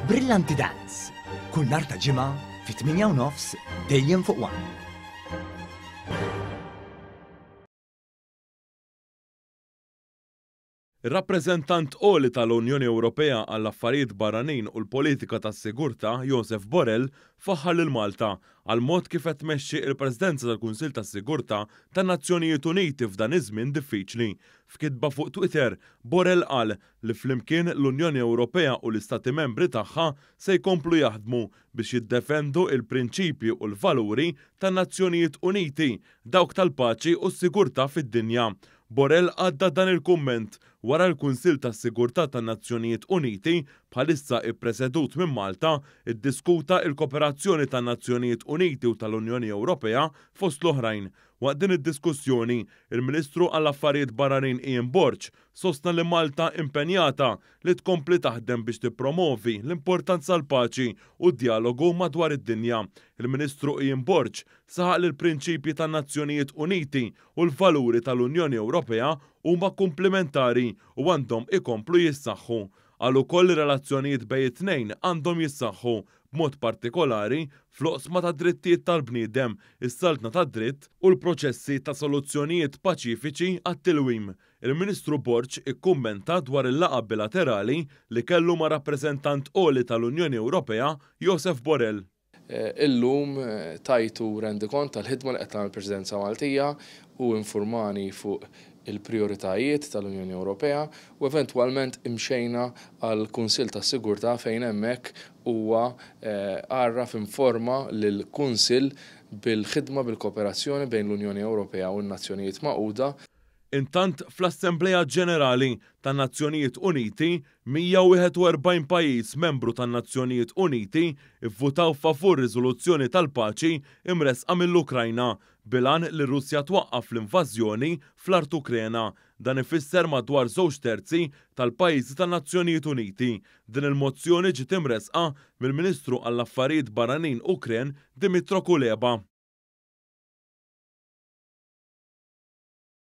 Brillanti Dance, kull nhar ta' Ġimgħa fit-8 u nofs dejjem fuq One. Ir-Rappreżentant Għoli tal-Unjoni Ewropea għall-Affarijiet Barranin u l-Politika tas-Sigurtà, Josep Borrell, faħħar lil Malta għall-mod kif qed tmexxi l-Presidenza tal-Kunsill tas-Sigurtà tan-Nazzjonijiet Uniti f'dan iż-żmien diffiċli. F'kitba fuq Twitter, Borrell qal li flimkien l-Unjoni Ewropea u l-Istati Membri tagħha se jkomplu jaħdmu biex jiddefendu l-prinċipji u l-valuri tan-Nazzjonijiet Uniti, dawk tal-paċi u s-sigurtà fid-dinja. Borrell għadda dan il-kumment wara l-Kunsill tas-Sigurtà tan-Nazzjonijiet Uniti, bħalissa ippresedut minn Malta, iddiskuta l-koperazzjoni tan-Nazzjonijiet Uniti u tal-Unjoni Ewropea fost l-oħrajn. Waqt din id-diskussjoni, il-Ministru għall-Affarijiet Barranin Ian Borg sostna li Malta impenjata li tkompli taħdem biex tippromovi l-importanza l-paċi u d-djalogu madwar id-dinja. Il-Ministru Ian Borg saħaq li l-prinċipji tan-Nazzjonijiet Uniti u l-valuri tal-Unjoni Ewropea huma kumplimentari u għandhom ikomplu jissaħħu. Qal ukoll li r-relazzjonijiet bejn it-tnejn għandhom jissaħħu, b'mod partikolari fl-oqsma tad-drittijiet tal-bniedem, is-saltna tad-dritt u l-proċessi ta' soluzzjonijiet paċifiċi għat-tilwim. Il-Ministru Borg ikkummenta dwar il-laqgħa bilaterali li kellu mar-Rappreżentant Għoli tal-Unjoni Ewropea Josep Borrell. Illum tajtu rendikont tal-ħidma li qed tagħmel il-Presidenza Maltija u infurmani fuq il-prijoritajiet tal-Unjoni Ewropea u eventwalment imxejna għall-Kunsill tas-Sigurtà fejn hemmhekk huwa għarraf informa lill-Kunsill bil-ħidma bil-kooperazzjoni bejn l-Unjoni Ewropea u n-Nazzjonijiet Magħquda. Intant, fl-Assemblea Ġenerali tan-Nazzjonijiet Uniti, 141 pajjiż membru tan-Nazzjonijiet Uniti vvutaw favur riżoluzzjoni tal-paċi mressqa mill-Ukrajna bil-għan li r-Russja twaqqaf l-invażjoni fl-art Ukrena. Dan ifisser madwar żewġ terzi tal-pajjiżi tan-Nazzjonijiet Uniti. Din il-mozzjoni ġiet imressqa mill-Ministru għall-Affarijiet Barranin Ukren Dmytro Kuleba.